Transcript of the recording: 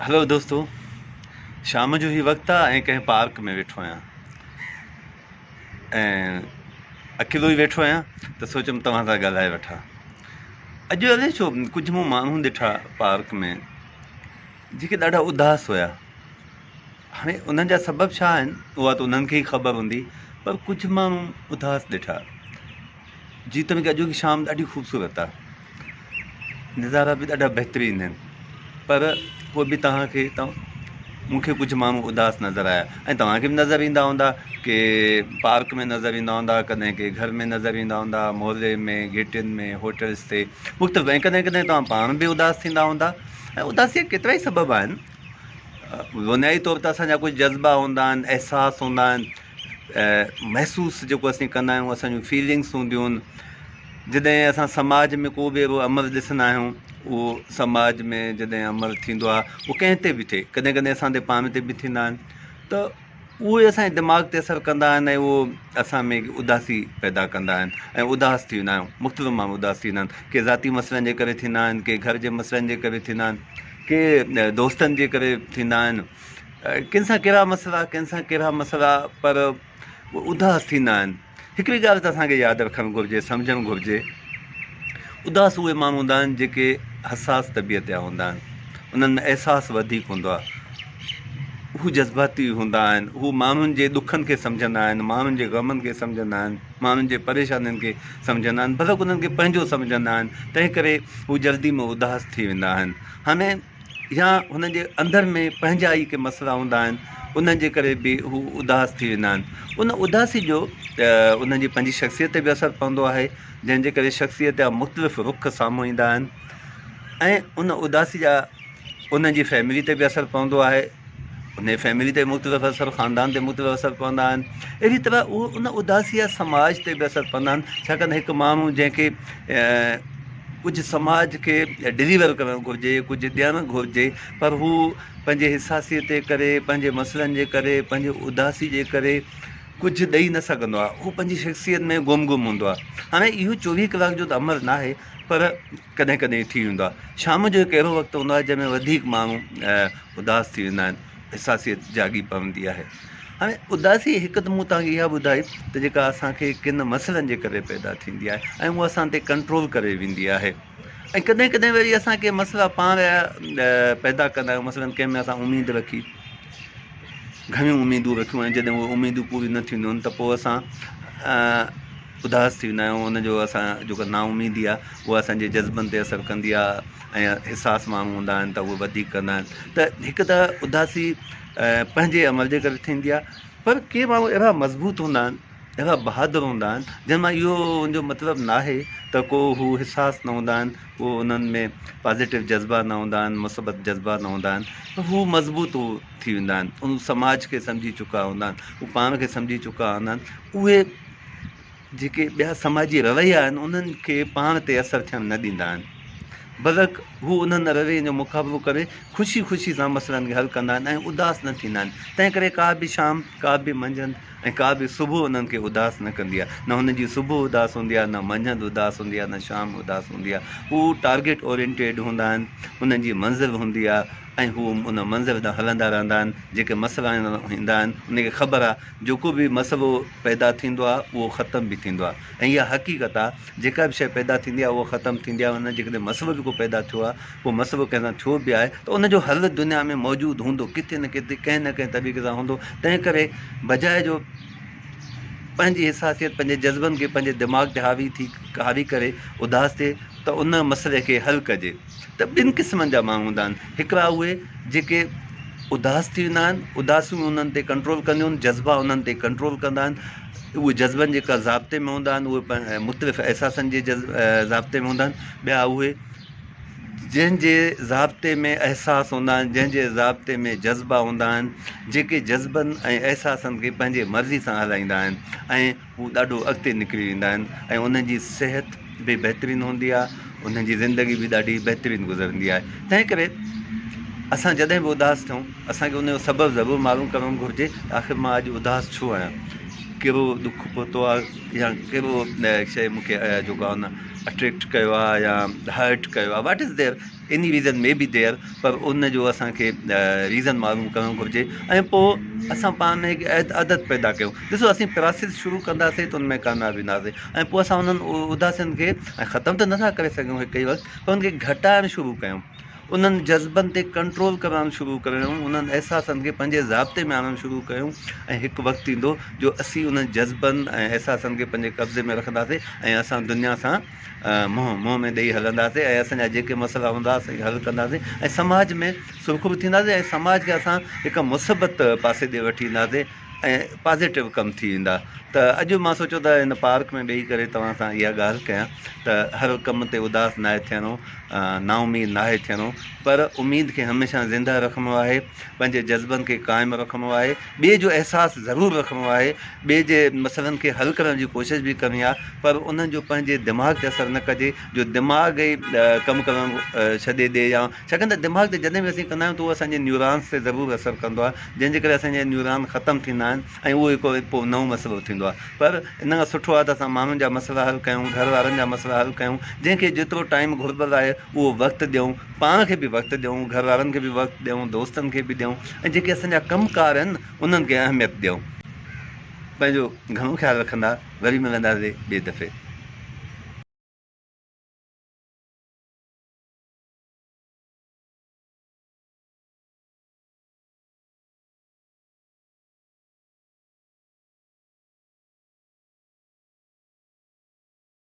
هلو دوستو شام جو هي وقت آ ۽ ڪنهن پارڪ ۾ ويٺو آهيان ۽ اڪيلو ئي ويٺو آهيان ته سوچيم توهان سان ڳالهائي وٺان اڄ الائي ڇو ڪجهه مون ماڻهو ڏٺا پارڪ ۾ جيڪي ڏاڍا اداس هيا هاڻي انهن جا سبب ڇا آهن اها ته انهن کي ئي خبر هوندي پر ڪجهه ماڻهو اداس ڏٺا جيتوڻيڪ اڄوڪي شام ڏاڍي خوبصورت آ نظارا به ڏاڍا بهترين آهن پر پوء به توهان کي مون کي ڪجهه ماڻهو اداس نظر آيا ۽ توهان کي به نظر ايندا هوندا ڪي پارڪ ۾ نظر ايندا هوندا ڪڏهن ڪي گهر ۾ نظر ايندا هوندا محلي ۾ گهٽين ۾ هوٽلس تي مختلف ۽ ڪڏهن ڪڏهن توهان پاڻ به اداس ٿيندا هوندا ۽ اداسي جا ڪيترا ئي سبب آهن بنيادي طور تي اسان جا ڪجهه جذبا هوندا آهن احساس هوندا آهن محسوس جيڪو اسين ڪندا آهيون اسان جون فيلنگس هونديون آهن جڏهن اسان سماج ۾ ڪو به اهڙو عمل ڏسندا آهيون اهو سماج ۾ جڏهن عمل ٿيندو آهي اهو ڪنهن تي به ٿئي ڪڏهن ڪڏهن اسان تي پاڻ تي به ٿيندا آهن ته اهي اسان جي دماغ تي اثر ڪندا آهن ۽ اهو اسان ۾ اداسي پيدا ڪندا آهن ۽ اداس ٿي ويندا آهيون مختلف ماڻهو اداس ٿي ويندا آهن ڪي ذاتي مسئلن جي ڪري ٿيندا آهن ڪي گهر جي مسئلن جي ڪري ٿيندا آهن ڪي دوستن جي ڪري ٿيندا آهن ڪن سان ڪهڙا مسئلا ڪن سان ڪهڙا مسئلا پر اداس ٿيندا آهن هڪڙي ڳالهه ته اسان کي ياد رکڻ گهرجي سمجهڻ گهرجي اداس اهي ماڻهو هوندا آهن جيڪي حساس طبيعت جا هوندا آهن انهن ۾ احساس وڌيڪ هوندو آهي هو جذباتي هوندا آهن هو ماڻهن جي ڏکن کي سمجهندا آهن ماڻهن جي غمن کي سمجهندا آهن ماڻهن جي پريشانين کي سمجهندا آهن بلڪ انهن کي پنهنجو سمجهندا آهن تنهن ڪري هو جلدي ۾ اداس ٿي ويندا آهن هاڻي يا هنن جي اندر ۾ پنهنجا ئي ڪي مسئلا هوندا آهن انهن جي ڪري به هو اداس ٿي ويندا آهن ان اداسي جو انهن جي پنهنجي شخصيت تي به اثر پوندو آهي جنهن جي ڪري شخصيت جا مختلف رخ سامهون ايندا آهن ۽ ان اداسي جا انهن جي فيملي تي به اثر پوندو آهي ان فيملي تي مختلف اثر خاندان تي مختلف اثر پوندا آهن اهڙي طرح اهو ان اداسي جا سماج تي به اثر پوندا آهن ڇاڪاڻ ته هڪ ماڻهو جنهن کي ڪجهه سماج کي ڊليور ڪرڻ گهرجي ڪجهه ڏيڻ گهرجي پر هو پنهنجي حساسيت جي ڪري پنهنجي مسئلن جي ڪري پنهنجي اداسي جي ڪري ڪجهه ڏئي نه سگهندو آهي هو پنهنجي شخصيت ۾ گم گم هوندو آهي هاڻي اهو 24 ڪلاڪ جو ته عمل ناهي پر ڪڏهن ڪڏهن ٿي ويندو آهي. شام جو هڪ اهڙو وقت هوندو آهي جنهن ۾ وڌيڪ ماڻهو اداس ٿي ويندا آهن، حساسيت جاڳي پوندي آهي. هاڻي اداسي هڪ ته مون توهان کي اها ٻڌائي ته جيڪا اسان کي ڪن مسئلن جي ڪري پيدا ٿيندي آهي ۽ اها اسان تي ڪنٽرول ڪري ويندي آهي ۽ ڪڏهن ڪڏهن وري اسان ڪي مسئلا پاڻ پيدا ڪندا آهيون مثلاً ڪنهن ۾ اسان اميد رکي گهڻيون اميدون رکيون ۽ جڏهن اهي اميدون پوريون نه ٿينديون آهن ته پوء اسان اداس ٿي ويندا آهيون ان جو اسان جيڪا نااميدي آهي اها اسان جي جذبن تي اثر ڪندي آهي ۽ حساس ماڻهو هوندا آهن ته اهي وڌيڪ ڪندا آهن ته هڪ ته اداسي پنهنجي عمل جي ڪري ٿيندي آهي پر ڪي ماڻهو اهڙا مضبوط هوندا آهن اهڙا بهادر هوندا آهن جنهن مان اهو ان جو مطلب ناهي ته ڪو هو حساس نه هوندا آهن ڪو انهن ۾ پازيٽو جذبا نه هوندا آهن مثبت جذبا نه هوندا آهن پر هو مضبوط ٿي ويندا آهن ان سماج کي سمجهي چڪا هوندا آهن هو پاڻ کي سمجهي چڪا هوندا آهن اهي جيڪي ٻيا سماجي رويا آهن انهن کي پاڻ تي اثر ٿيڻ نه ڏيندا آهن بلڪ هو انهن روين جو مقابلو ڪري خوشي خوشي سان مسئلن کي حل ڪندا آهن ۽ اداس نه ٿيندا آهن تنهن ڪري ڪا به شام ڪا به منجهند ۽ ڪا به صبح انهن کي اداس نه ڪندي آهي نه هن جي صبح اداس هوندي آهي نه منجهند اداس هوندي آهي نه شام اداس هوندي آهي هو ٽارگيٽ اورينٽيڊ هوندا آهن انهن جي منزل هوندي آهي ۽ هو ان منزل ڏانهن هلندا رهندا آهن جيڪي مسئلا ايندا آهن ان کي خبر آهي جيڪو به مسئلو پيدا ٿيندو آهي اهو ختم به ٿيندو آهي ۽ اها حقيقت آهي جيڪا به شيء پيدا ٿيندي آهي اها ختم ٿيندي آهي ان جيڪڏهن مسئلو به ڪو پيدا ٿيو آهي ڪو مسئلو ڪنهن سان ٿيو به آهي ته ان جو حل دنيا ۾ موجود هوندو ڪٿي نه ڪٿي ڪنهن نه ڪنهن طريقي سان هوندو تنهن ڪري بجاء جو پنهنجي حساسيت پنهنجي جذبن کي پنهنجي دماغ تي حاوي ٿي حاوي ڪري اداس ٿئي ته ان مسئلي کي حل ڪجي ته ٻن قسمن جا ماڻهو هوندا آهن هڪڙا اهي جيڪي اداس ٿي ويندا آهن اداسيون انهن تي ڪنٽرول ڪنديون آهن جذبا انهن تي ڪنٽرول ڪندا آهن اهي جذبن جي ضابطي ۾ هوندا آهن اهي مختلف احساسن جي ضابطي ۾ هوندا آهن ٻيا اهي جنهن جي ضابطي ۾ احساس هوندا آهن جنهن جي ضابطي ۾ جذبا هوندا آهن جيڪي جذبن ۽ احساسن کي پنهنجي مرضي سان هلائيندا آهن ۽ هو ڏاڍو اڳتي نڪري ويندا آهن ۽ انهن جي صحت به بهترين هوندي آهي انهن جي زندگي به ڏاڍي بهترين گذرندي آهي تنهن ڪري اسان جڏهن به اداس ٿيون اسان کي ان جو سبب ضرور معلوم ڪرڻ گهرجي ته آخر مان اڄ اداس ڇو آهيان ڪهڙو ڏک پهتو آهي يا ڪهڙو شيء مون کي جيڪو آهي نه اٽريڪٽ ڪيو آهي يا هرٽ ڪيو آهي what is there. Any reason may be there پر ان جو اسان کي ريزن معلوم ڪرڻ گهرجي ۽ پوء اسان پاڻ ۾ هڪ عادت پيدا ڪيون. ڏسو اسين پراسيس شروع ڪنداسين ته ان ۾ ڪامياب وينداسين ۽ پوء اسان انهن اداسين کي ۽ ختم ته نٿا ڪري سگهون هڪ ئي وقت پر ان کي گهٽائڻ شروع ڪيون. انهن جذبن تي ڪنٽرول ڪرڻ شروع ڪريون، انهن احساسن کي پنهنجي ضابطي ۾ آڻڻ شروع ڪيون ۽ هڪ وقت ايندو جو اسين انهن جذبن ۽ احساسن کي پنهنجي قبضي ۾ رکنداسين ۽ اسان دنيا سان منهن منهن ۾ ڏئي هلنداسين ۽ اسان جا جيڪي مسئلا هوندا اسين حل ڪنداسين ۽ سماج ۾ سرخرو ٿينداسين ۽ سماج کي اسان هڪ مثبت پاسي ڏي وٺي اينداسين ۽ پازيٽو ڪم ٿي ويندا ته اڄ مان سوچيو ته هن پارڪ ۾ ويهي ڪري توهان سان اها ڳالهه ڪيان ته هر ڪم تي اداس ناهي ٿيڻو نااميد ناهي ٿيڻو پر اميد کي هميشه زنده رکڻو آهي پنهنجي جذبن کي قائم رکڻو آهي ٻئي جو احساس ضرور رکڻو آهي ٻئي جي مسئلن کي حل ڪرڻ جي ڪوشش به ڪرڻي آهي پر انهن جو پنهنجي دماغ تي اثر نه ڪجي جو دماغ ئي ڪم ڪرڻ ڇڏي ڏي يا ڇاڪاڻ ته دماغ تي جڏهن به اسين ڪندا آهيون ته اهو اسان جي نيورانس تي ضرور اثر ڪندو آهي جنهن جي ڪري اسان جا نيوران ختم ٿيندا آهن ۽ اهو هڪ پوء نئون مسئلو ٿيندو آهي پر ان کان سٺو آهي ته اسان ماڻهن جا مسئلا حل ڪيون گهر وارن جا مسئلا حل ڪيون جنهن کي جيترو ٽائيم گهربل آهي اهو وقت ڏيون پاڻ کي به وقت ڏيون گهر وارن کي به وقت ڏيون دوستن کي به ڏيون ۽ جيڪي اسان جا ڪم ڪار آهن انهن کي اهميت ڏيون پنهنجو گهڻو خيال رکندا وري ملنداسين ٻئي دفعي.